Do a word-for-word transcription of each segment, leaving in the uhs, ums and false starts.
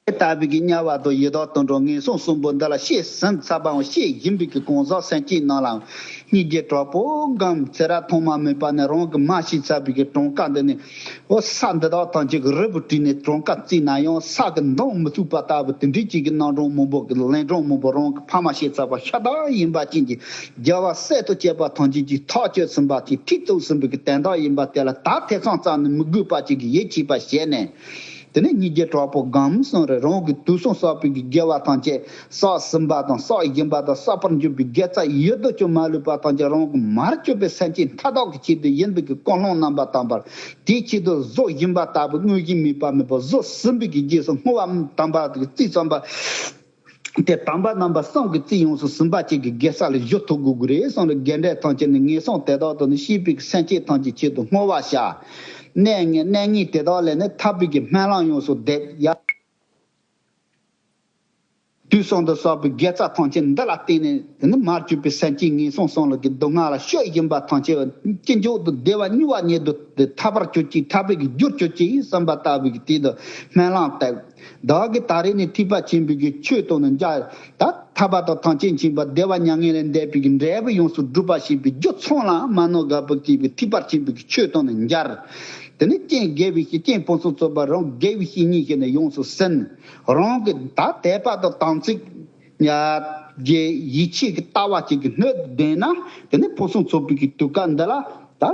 ལྟ་བུའི་གི་དམྱལ་བ་དང་ཡི་དྭགས་དུད་འགྲོ་ངན་སོང་གསུམ་པོ་འདི་ལ་ཤེས་ཟིན་ཚར་བའམ་ཤེས་བཞིན་པའི་གི་གང་ཟག་སེམས་ཅན་རྣམས་ལའང་སྙིང་རྗེ་དྲག་པོ་སྒོམ། ཚེ་རབས་ཐོག་མ་མེད་པ་ནས་རང་གི་མ་ཤེས་ཚར་བའི་གི་གྲངས་ཀ་འདི་ནས། འོ་ས་འདི་དག་ཐམས་ཅད་ཀྱི་རིལ་བུ་བྲིས་ནས་གྲངས་ཀ་བརྩིས་ན་ཡང་ས་གི་འདང་མི་ཐུབ་པ་ལྟ་བུ་དེ་འདྲའི་ཅིག་གི་རྣམ་གྲངས་མང་པོ་གི་ལན་གྲངས་མང་པོ་རང་གི་ཕ་མ་ཤེས་ཚར་བ་ཤ་སྟག་ཡིན་པ་ཅན་གྱི་རྒྱལ་བ་སྲས་དང་བཅས་པ་ཐམས་ཅད་ཀྱིས་ཐག་གཅོད་ཟིན་པ་དེ་ཁྲིད་གཏུགས་ཟིན་པའི་གི་དོན་དག་ཡིན་པ་དེ་ལ་ད་ཐེ་ཚོམ་ཙམ་ནི་མི་དགོས་པ་ཅིག་གི་ཡིད་ཆེས་པ་བྱས་ནས། དེ་ནས་སྙིང་རྗེ་དྲག་པོ་སྒོམ་གསུངས་རེ། རང་གི་དུས་གསུམ་བསགས་པའི་གི་དགེ་བ་ཐམས་ཅད་བསགས་ཟིན་པ་དང་བསགས་བཞིན་པ་དང་བསགས་པར་འགྱུར་བའི་དགེ་རྩ་ཡོད་དོ་ཅོག་མ་ལུས་པ་ཐམས་ཅད་རང་གི་མར་གྱུར་པའི་སེམས་ཅན་མཐའ་དག་གི་ཆེད་དུ་ཡིན་པའི་གི་ཀུན་སློང་རྣམ་པ་དམ་པར་དེའི་ཆེད་དུ་བཟོ་བཞིན་པ་ལྟ་བུ་དངོས་གཞི་མེད་པ་མེད་པ་བཟོ་ཟིན་པའི་གི་རྗེས་སུ་བསྔོ་བ་དམ་པ་དེ་རྩིས་ཙམ་པ། དེ་དམ་པ་རྣམ་པ་གསུམ་གྱི་རྩིས་ཡོངས་སུ་ཟིན་པ་ཅིག་གི་དགེ་རྩ་ལ་གཞོལ་ཐུབ་དགོས་ཀྱི་རེད་གསུངས་རེ། དགེ་འབྲས་ཐམས་ཅད་ནི་ངན་སོང་དེ་དག་ཏུ་ནི་སྐྱེས་པའི་སེམས་ཅན་ཐམས་ཅད་ཆེད་དུ་བསྔོ་བ་བྱ། གནས་ངན་གནས་ངན་དེ་དག་ལས་ནི་ཐར་པའི་གི་སྨོན་ལམ་ཡོངས་སུ་འདེབས་ཡ། དུས་གསུམ་དུ་བསགས་པའི་དགེ་རྩ་ཐམས་ཅད་འདི་ལ་བརྟེན་ནས་དེ་ནི་མར་གྱུར་པའི་སེམས་ཅན་ངན་སོང་གསུམ་ལ་གི་སྡུག་བསྔལ་ལ་སྤྱོད་བཞིན་པ་ཐམས་ཅད་ཅི་མཆོག་ཏུ་བདེ་བ་མྱུར་བ་ཉིད་དུ་ཐར་པར་གྱུར་ཅིག་ཐར་པའི་གི་རྒྱུར་གྱུར་ཅིག་བསམ་པ་ལྟ་བུའི་གི་དེ་དུ་སྨོན་ལམ་བཏབ། བདག་གིས་ད་རེས་ནས་ཐེག་པ་ཆེན་པོའི་གི་ཆོས་དང་ནི་མཇལ། ད་ཐར་པ་དང་ཐམས་ཅད་མཁྱེན་པ་བདེ་བ་མྱ་ངན་ལས་འདས་པའི་གི་འབྲས་བུ་ཡོངས་སུ་སྒྲུབ་པ་ཞེས་པའི་རྒྱུ་ཚང་ལ་མ་ནོར་དགའ་པོ་སྐྱེས་པའི་ཐེག་པ་ཆེན་པོའི་གི་ཆོས་དང་ནི་མཇལ། དེ་ནས་རྐྱེན་དགེ་བའི་བཤེས་རྐྱེན་ཕུན་སུམ་ཚོགས་པ་རང་དགེ་བའི་བཤེས་གཉེན་ཞིག་ནས་ཡོངས་སུ་ཟིན། རང་གི་ད་དད་པ་དང་དམ་ཚིག་ཉ་རྒྱལ་ཡིད་ཆེས་ཀྱི་ལྟ་བ་ཅིག་གི་སྣོད་ལྡན་ན། དེ་ནས་ཕུན་སུམ་ཚོགས་པའི་གི་དུས་སྐབས་འདི་ལ་ད་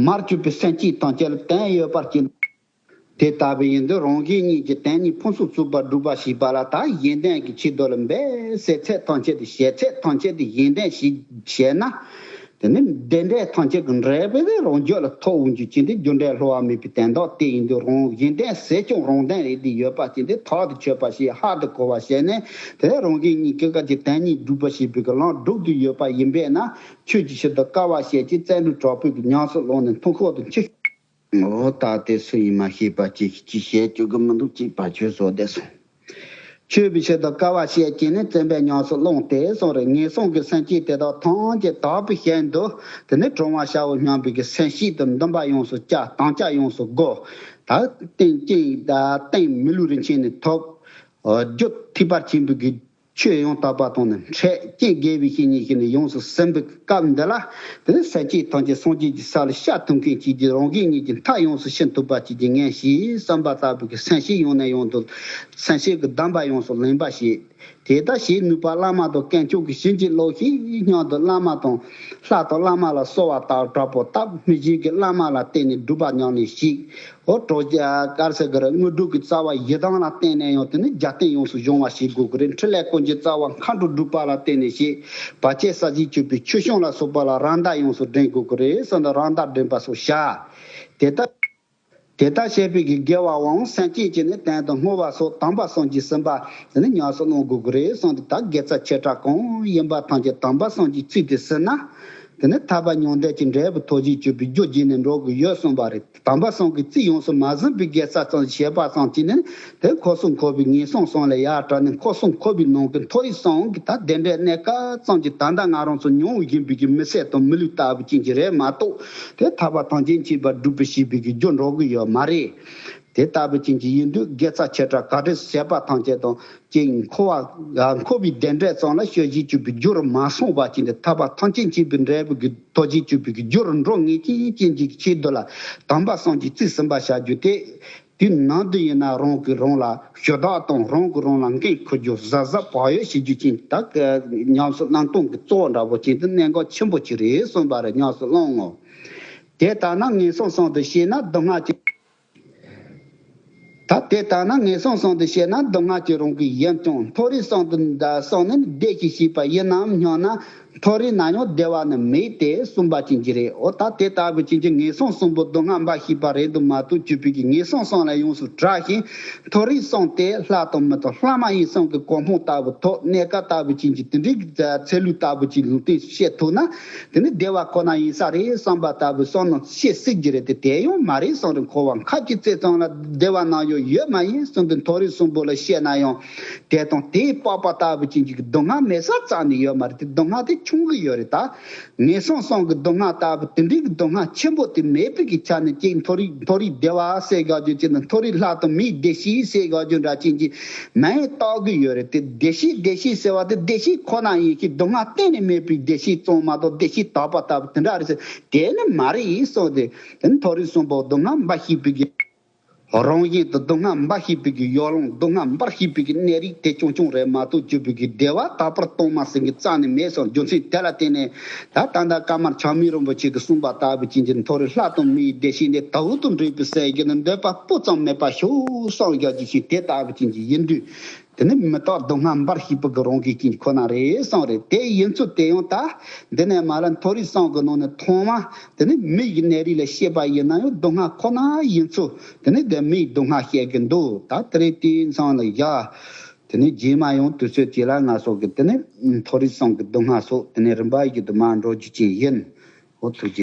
མར་གྱུར་པའི་སེམས་ཅན་ཐམས་ཅད་ལ་དོན་ཡོད་པར་གྱུར། དེ་ལྟ་བུ་ཡིན་དུས་རང་གཞན་གཉིས་ཀྱི་དོན་གཉིས་ཕུན་སུམ་ཚོགས་པར་སྒྲུབ་པ་ཞེས་པ་ལ་ད་གཞན་དོན་གྱི་ཆེད་དུ་ལ་འབད་ཟད་ཚད་ཐམས་ཅད་དེ་བྱེད་ཚད་ཐམས་ཅད་དེ་གཞན་དོན་ཞིག་བྱས་ན། དེ་ནི་བདེ་འབྲས་ཐམས་ཅད་ཀྱི་འབྲས་བུ་དེ་རང་རྒྱུད་ལ་ཐོབ་འོང་རྒྱུ་ཅན་དེ་རྒྱུ་འབྲས་བསླུ་བ་མེད་པའི་དོན་དག་དེ་ཡིན་དུས་རང་གཞན་དོན་ཟད་ཀྱང་རང་དོན་རེད་དེ་ཡོད་པ་ཅན་དེ་ཐག་ཏུ་ཆོད་པ་ཞིག་ཧ་ཏུ་གོ་བ་བྱས་ནས་དེ་རང་གཞན་གཉིས་ཀྱི་ཀ་གྱི་དོན་གཉིས་སྒྲུབ་པ་ཞེས་པའི་གི་ལམ་སྒྲུབ་ཏུ་ཡོད་པ་ཡིན་པས་ན། ཆོས་ཀྱི་ཕྱིར་དུ་དཀའ་བ་སྤྱད་ཅིང་བཙན་གྲོལ་དྲག་པོའི་གི་ཉམས་སུ་བླངས་ནས་མཐོང་ཁོག་ཏུ་འཆི། འོ་ད་དེ་སུ་ཡིན་མ་ཤེས་པ་ཅིག་ཅིག་བཤད་རྒྱུ་གི་མི་འདུག་ཅིག་བར་ཆོད་བཟོ་བསྡད་སོང་། ཆོས་པའི་ཕྱིར་དུ་དཀའ་བ་སྤྱད་ཅིང་ནི་བཙན་པའི་ཉམས་སུ་བླངས་ཏེ་གསུངས་རེ། ངན་སོང་གི་སེམས་ཅན་དེ་དག་ཐམས་ཅད་དག་པའི་ཞལ་དུ་དེ་ནི་གྲང་བ་ཤ་བོ་སྙམ་པའི་གི་སེམས་བསྐྱེད་དུ་འདུན་པ་ཡོངས་སུ་བསྐྱེད་དམ་བཅའ་ཡོངས་སུ་བསྒོ། ད་རྟེན་ཅིང་ད་རྟེན་མི་ལུས་རིན་ཆེན་ནི་ཐོབ། རྒྱུ་ཐེག་པ་ཆེན་པོའི་གི་ཆོས་ཡང་དག་པ་དང་ནི་འཕྲད་ཀྱི་དགེ་བའི་བཤེས་གཉེན་ཞིག་ནས་ཡོངས་སུ་ཟིན་པའི་སྐབས་འདི་ལ། དེ་ནི་སེམས་ཅན་ཐམས་ཅད་སངས་རྒྱས་ཀྱི་ས་ལ་ཤར་ཐུབ་མཁན་གཅིག་གིས་རང་གི་ངེད་ཀྱི་མཐའ་ཡོངས་སུ་ཕྱིན་ཐུབ་པ་གཅིག་གིས་ངེས་ཤེས་བསམ་པ་ལྟ་བུའི་གི་སེམས་ཤེས་ཡོང་ནས་ཡོང་དུ་སེམས་ཤེས་ཀྱི་གདམས་པ་ཡོངས་སུ་ལེན་པ་ཞིག་དེ་ལྟར་ཞེས་ནུས་པ་བླ་མ་དང་དཀོན་མཆོག་གི་བྱིན་གྱིས་རློབས་ཤིག་སྙམ་དུ་བླ་མ་དང་ལྷ་དང་བླ་མ་ལ་གསོལ་བ་བཏབ་དྲག་པོ་བཏབ་མི་ཞིག་གིས་བླ་མ་ལ་བརྟེན་ནས་སྒྲུབ་པ་ཉམས་ལེན་ཞིག་འོ་གྲོགས་ཀྱི་དཀར་ཟས་ཀྱི་ར་དངོས་གྲུབ་ཀྱི་རྩ་བ་ཡི་དམ་ལ་བརྟེན་ནས་ཡང་དེ་ནི་རྒྱབ་རྟེན་ཡོངས་སུ་སྦྱོང་བ་ཞིག་དགོས་ཀྱི་རེད། འཕྲིན་ལས་ཀུན་གྱི་རྩ་བ་མཁའ་འགྲོ་སྒྲུབ་པ་ལ་བརྟེན་ནས་ཞེས་བར་ཆད་ས་གཞི་གཅོད་པའི་ཆོས་སྐྱོང་ལ་སོགས་པ་ལ་རམ་འདེགས་ཡོངས་སུ་འདྲེན་དགོས་ཀྱི་རེད་གསུངས་ནས་རམ་འདེགས་འདྲེན་པ་སོགས་བྱ། དེ་ལྟར་དེ་ལྟར་བྱས་པའི་གི་དགེ་བའང་སེམས་བསྐྱེད་ཀྱིས་ནི་དོན་དུ་བསྔོ་བ་སོགས་དམ་པ་གསུམ་གྱིས་ཟིན་པ་དེ་ནི་ཉམས་སུ་བླང་དགོས་ཀྱི་རེད་གསུངས་ཏེ། ད་དགེ་རྩ་ཆེ་ཕྲ་གང་ཡིན་པ་ཐམས་ཅད་དམ་པ་གསུམ་གྱིས་རྩིས་ཏེ་ཟིན་ན། དེ་ནི་ཐར་པ་མྱང་འདས་ཀྱི་འབྲས་བུ་ཐོབ་བྱའི་སྤྱོད་པའི་རྒྱུ་བརྗེས་ནས་འགྲོ་གི་ཡོད་གསུངས་པ་རེད། དམ་པ་གསུམ་གྱི་རྩིས་ཡོངས་སུ་མ་ཟིན་པའི་དགེ་རྩ་ཙམ་བྱས་པ་ཙམ་གྱིས་ནི་དེ་མཁོ་གསུམ་འཁོར་བའི་ངན་སོང་གསུམ་ལས་ཡར་བྲལ་ནས་མཁོ་གསུམ་འཁོར་བའི་ནང་གི་མཐོ་རིས་གསུམ་གྱི་ད་བདེ་འབྲས་གནས་སྐབས་ཙམ་གྱི་ད་ལྟ་ང་རང་ཚོ་མྱོང་བཞིན་པའི་གི་མི་ཚེ་དང་མི་ལུས་ལྟ་བུ་ཅན་གྱི་རེད་མ་གཏོགས། དེ་ཐར་པ་ཐམས་ཅད་མཁྱེན་པ་སྒྲུབ་པའི་ཞེས་པའི་གི་རྒྱུ་འགྲོ་གི་ཡོད་མ་རེད། དེ་ལྟ་བུ་ཅན་གྱི་ཡིན་དུས་དགེ་རྩ་ཆེ་ཕྲ་ག་འདྲ་བྱས་པ་ཐམས་ཅད་དང་། ཅིང་འཁོར་བ་འཁོར་བའི་བདེ་འབྲས་ཙམ་ལ་སྤྱོད་བྱའི་སྤྱོད་པའི་རྒྱུར་མ་སོང་བ་ཅིན་ཏེ་ཐར་པ་ཐམས་ཅད་མཁྱེན་པའི་འབྲས་བུ་གི་ཐོབ་བྱའི་སྤྱོད་པའི་རྒྱུར་འགྲོ་ངེས་ཅན་ཅན་གྱི་ཆེད་དུ་ལ་དམ་པ་གསུམ་གྱིས་རྩིས་ཟིན་པ་བྱ་རྒྱུ་སྟེ། དུས་ནམ་དུ་ཡིན་ན་རང་གིས་རང་ལ་ཞུ་དག་དང་རང་གིས་རང་ལ་འགན་འཁུར་རྒྱུ་གཟབ་གཟབ་བག་ཡོད་བྱེད་རྒྱུ་ཅན་ད་ཉམས་སུ་བླང་སྟངས་ཀྱི་གཙོ་བོ་འདྲ་པོ་ཅན་དུ་གནད་འགག་ཆེན་པོ་ཅིག་རེད་གསུངས་པ་རེད། ཉམས་སུ་བླང་ངོ་། དེ་ལྟར་ན་ངན་སོང་གསུམ་དུ་སྐྱེས་ན་སྡུག་བསྔལ་གྱི། ད་དེ་ལྟར་ན་ངན་སོང་གསུམ་དུ་སྐྱེས་ན་སྡུག་བསྔལ་གྱི་རང་གི་ཡིན་ཀྱང་མཐོ་རིས་གསུམ་དུ་གསུམ་ནི་བདེ་ཞིང་སྐྱིད་པ་ཡིན་ནམ་སྙམ་ན། མཐོ་རིས་ན་ཡང་བདེ་བ་ནི་མེད་དེ་གསུངས་པ་ཅན་གྱི་རེད། འོ་ད་དེ་ལྟ་བུ་ཅན་གྱི་ངན་སོང་གསུམ་པོ་སྡུག་བསྔལ་འབའ་ཞིག་པ་རེད་འདུག་མ་གཏོགས་སྤྱོད་པའི་གི་ངན་སོང་གསུམ་ལས་ཡོངས་སུ་བྲལ་ཞིང་མཐོ་རིས་གསུམ་སྟེ་ལྷ་དང་མི་དང་ལྷ་མ་ཡིན་གསུམ་གྱི་གོ་འཕང་ལྟ་བུ་ཐོབ་གནས་སྐབས་ལྟ་བུ་ཅན་གྱི་དེ་འདྲའི་ཚེ་ལུས་ལྟ་བུ་ཅན་ལུང་བསྟན་བཤད་ཐུབ་ན་དེ་ནི་བདེ་བ་ཁོ་ན་ཡིན་ས་རེད་བསམ་པ་ལྟ་བུ་བསམ་ནས་བཤད་སྲིད་ཀྱི་རེད་དེ། དེ་ཡང་མ་རེད་གསུངས་རེད། འཁོར་བ་མཁའ་སྤྱི་རྩད་ཙམ་ལ་བདེ་བ་ནམ་ཡང་ཡོད་མ་ཡིན་གསུངས་ཏེ་མཐོ་རིས་གསུམ་པོ་ལ་བཤད་ན་ཡང་དེ་དང་དེའི་སྤགས་པ་ལྟ་བུ་ཅན་གྱི་སྡུག་བསྔལ་མེད་ས་རྩ་ནས་ཡོད་མ་རེད་དེ། སྡུག་བསྔལ་དེ། ཆུང་གི་ཡོད་རེད་ད། ངན་སོང་གསུམ་གྱི་སྡུག་བསྔལ་ལྟ་བུ་དེ་འདྲའི་གི་སྡུག་བསྔལ་ཆེན་པོ་དེ་མེད་པའི་གི་ཆ་ནས་ཅིག་མཐོ་རིས་མཐོ་རིས་བདེ་བ་ཟེར་དགོས་རྒྱུ་ཅིག་ནི་མཐོ་རིས་ལྷ་དང་མིའི་བདེ་སྐྱིད་ཟེར་དགོས་རྒྱུ་འདྲ་ཅན་གྱི་མིང་བཏགས་གི་ཡོད་རེད་དེ། བདེ་སྐྱིད་བདེ་སྐྱིད་ཟེར་བ་དེ་བདེ་སྐྱིད་ཁོ་ན་ཡིན་གྱི་སྡུག་བསྔལ་གཏན་ནས་མེད་པའི་བདེ་སྐྱིད་ཙམ་མ་གཏོགས་བདེ་སྐྱིད་དག་པ་ལྟ་བུ་དེ་འདྲ་རེད་ཟེར། དེ་ནི་མ་རེད་གསུངས་ཏེ། དེ་ནི་མཐོ་རིས་གསུམ་པོ་སྡུག་བསྔལ་འབའ་ཞིག་པའི་གི་རང་བཞིན་དུ་སྡུག་བསྔལ་འབའ་ཞིག་པའི་གི་ཡོ་ལང་སྡུག་བསྔལ་འབའ་ཞིག་པའི་གི་གནས་རིགས་དེ་ཆུང་ཆུང་རེད་མ་གཏོགས་གྱུར་པའི་གི་བདེ་བ་དག་པར་གཏོང་མ་ཟིན་གི་རྩ་ནས་མེད་སོང་། རྒྱུ་མཚན་དེ་ལ་བརྟེན་ནས་ད་ད་ལྟ་ཀརྨ་ཆགས་མེད་རིན་པོ་ཆེ་གིས་གསུངས་པ་ལྟ་བུ་ཅན་གྱི་མཐོ་རིས་ལྷ་དང་མིའི་བདེ་སྐྱིད་འདི་དལ་དུ་འགྲུབ་པའི་ཟེར་གྱི་ནི་འདོད་པ་སྤུ་ཙམ་མེད་པ་ཞིག་བསམ་བཞག་རྒྱུ་ཞིག་དེ་ལྟ་བུ་ཅན་གྱི་ཡིན་དུས། དེ་ནི་མི་རྟག་སྡུག་བསྔལ་འབའ་ཞིག་པའི་གི་རང་གི་རྐྱེན་ཁོ་ན་རེད་གསུངས་རེད། དེ་ཡིན་ཚུལ་དེ་ཡང་ད་འདི་ནས་མར་ལ་མཐོ་རིས་གསུམ་གི་ནང་ནས་ཐོག་མ་དེ་ནི་མི་ཡི་གནས་རིགས་ལ་བཤད་པ་ཡིན་ན་ཡང་སྡུག་བསྔལ་ཁོ་ན་ཡིན་ཚུལ་དེ་ནི་དེ་མི་ཡི་སྡུག་བསྔལ་བཤད་གི་འདུག་ད་དེ་རིང་དེའི་མཚམས་ལ་བཞག་དེ་ནི་རྗེས་མ་ཡང་དུས་ཚོད་ཅིག་ལ་ང་ཚོ་གི་དེ་ནི་མཐོ་རིས་གསུམ་གི་སྡུག་བསྔལ་སོགས་དེ་ནི་རིམ་པ་བཞིན་དུ་མར་འགྲོ་རྒྱུ་ཅིག་ཡིན། ཨོ་ཐུགས་རྗེ།